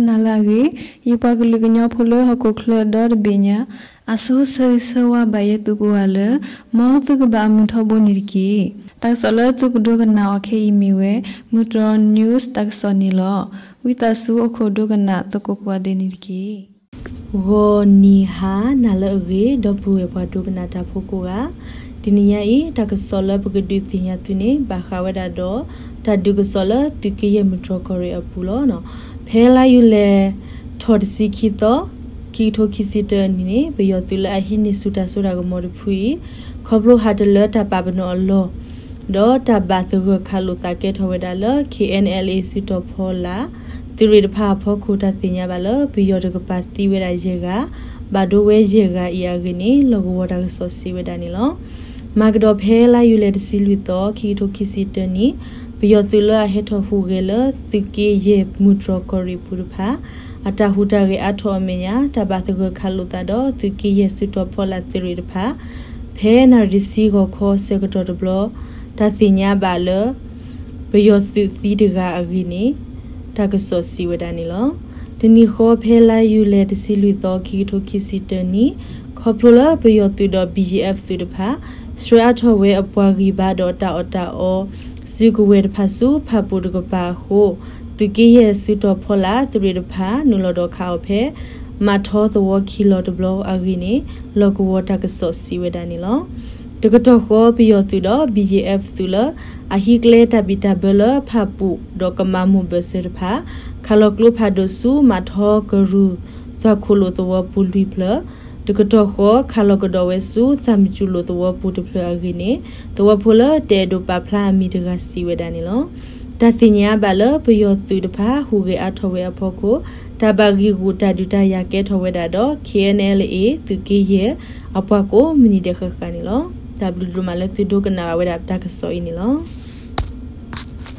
နၤလၢအဂ့ၤ, ယပှၤကလုာ်ကညီဖိလၢဟီၣ်ခိၣ်ချၢဒီတဘ့ၣ်ညါ အဆိဆၢဂ့ၤဆၢဝါဘၣ်ယဲသုကိးဂၤလၢ မ်သုကဘၣ်အမုာ်ထီဘိန့ၣ်တက့ၢ်. တၢ်ကစီၣ်လၢသုကဒိကနၣ်အီၤခဲအံၤမ့ၢ်ဝဲ မုၢ်တြီၢ် news တၢ်ကစီၣ်န့ၣ်လီၤ. ဝံသးစူၤအိၣ်ခိးဒိကနၣ်သကိးကိးဂၤဒဲးန့ၣ်တက့ၢ်. ဂီၤနံၤဟါ နၤလၢအဂ့ၤ ဒီပုၢ်ဝဲၢ်ပှၤဒိကနၣ်တၢ်ဖိကိးဂၤ, တနံၤညါအံၤ တၢ်ကစီၣ်လၢပကဒုးသ့ၣ်ညါသုန့ၣ် ဘၣ်ဃးဝဲဒၣ်ဒီး တၢ်ဒုးကစီၣ်လၢသုးက့ယဲၢ်မုၢ်တြီၢ်ကီၢ်ရ့ၣ်အပူၤလီၤ. ဖဲလါယူၤလဲၢ်ထီၣ်တဆံခံသီ ခံကထိခံဆံတၢအနံၤန့ၣ် ပယီၤသုးလၢအဟံးန့ၢ်ဆူၣ်တၢ်စိတၢ်ကမီၤတဖုအံၤ ခီဖျိဟးတလၢတၢ်ပာ်ပနီၣ်အလီၢ် ဒီးတၢ်ဘၣ်သဂၢၢ်ခးလိာ်သးကဲထီၣ်ဝဲဒၣ်လၢ KNLA စုတီၤဖီလာ် သုးရ့ၣ်တဖၣ်အဖီခိၣ် တၢ်သ့ၣ်ညါဘၣ်လၢ ပယီၤတကပၤသံဝဲဒၣ်ယဲၢ်ဂၤ, ဘၣ်ဒိဝဲယဲၢ်ဂၤအံၤအဂ့ၢ်န့ၣ် လီၢ်ကဝီၤတၢ်ကစီၣ်စံးဝဲဒၣ်န့ၣ်လီၤ. မၤကဒီးဖဲလါယူၤလဲၢ်တဆံလွံၢ်သီ ခံကထိခံဆံတၢနံၣ် ပယီၤသုးလၢအဟဲထီၣ်ဟူးဂဲၤလၢ သုးက့ယဲၢ်မုၢ်တြီၢ်ကီၢ်ရ့ၣ်ပူၤတဖၣ် အတၢ်ဟူးတၢ်ဂဲၤအါထီၣ်အမဲာ်ညါ တၢ်ဘၣ်သဂၢၢ်ခးလိာ်သးဒီး သုးက့ယဲၢ်စုတီၤဖီလာ်သုးရ့ၣ်တဖၣ် ဖဲနၣ်ရံၣ်တဆံဂီၤခီဆၢကတီၢ်တဘျီ တၢ်သ့ၣ်ညါဘၣ်လၢ ပယီၤသုးသံတဂၤအဂ့ၢ်န့ၣ် တၢ်ကစီၣ်စံးဝဲဒၣ်န့ၣ်လီၤ. တနံၤဃီဖဲလါယူၤလဲၢ်တဆံလွံၢ်သီ ခံကထိခံဆံတၢနံၣ် ခီဖျိလၢပယီၤသုးဒီး BGF သုးတဖၣ် ဆှၢအါထီၣ်ဝဲအပှၤဂံၢ်ဘါဒီးတၢ်အီၣ်တၢ်အီ စုကဝဲၤတဖၣ်ဆူဖၣ်ပူၣ်တကပၤအဃိ သုးက့ယဲၢ်စုတီၤဖီလာ်သုးရ့ၣ်တဖၣ် နုာ်လီၤဒီးခးအီၤဖဲ မးထီသဝီခံလီၢ်တဘျီအဂ့ၢ်န့ၣ် လီၢ်ကဝီၤတၢ်ကစီၣ်စံးဝဲဒၣ်န့ၣ်လီၤ. တကတီၢ်ဃီ ပယီၤသုးဒီး BGF သုးလၢ အဟံးကျဲတၢ်ဘံၣ်တၢ်ဘၢလၢဖၣ်ပူၣ်ဒီးကမၤမိၢ်ဘၢၣ်စၢၤတဖၣ် ခးလီၤကျိဖးဒိၣ်ဆူမးထီကရူၢ် သွၣ်ခိၣ်လိာ်သဝီပူၤလွံၢ်ဖျၢၣ်, တကတီၢ်ဃီ ခးလီၤကဒီးဝဲဆူသၣ်မစူၤလိာ်သဝီပူၤတဖျၢၣ်အဂ့ၢ်န့ၣ် သဝီဖိလၢတအဲၣ်ဒိးပာ်ဖျါအမံၤတဂၤစံးဝဲဒၣ်န့ၣ်လီၤ. တၢ်သ့ၣ်ညါဘၣ်လၢ ပယီၤသုးတဖၣ်ဟူးဂဲၤအါထီၣ်ဝဲအဖီခိၣ် တၢ်ဘၣ်ဂံာ်ဂူာ်တၢ်ဒုးတၢ်ယၤကဲထီၣ်ဝဲဒၣ်ဒီး KNLA သုးက့ယဲၢ် အပှၤကိးမုၢ်နံၤဒဲးဃၣ်ဃၣ်န့ၣ်လီၤ. တၢ်ဘျုးဒိၣ်မးလၢသုဒိကနၣ်ဘၣ်ဝဲဒၣ်တၢ်ကစီၣ်အံၤန့ၣ်လီၤ.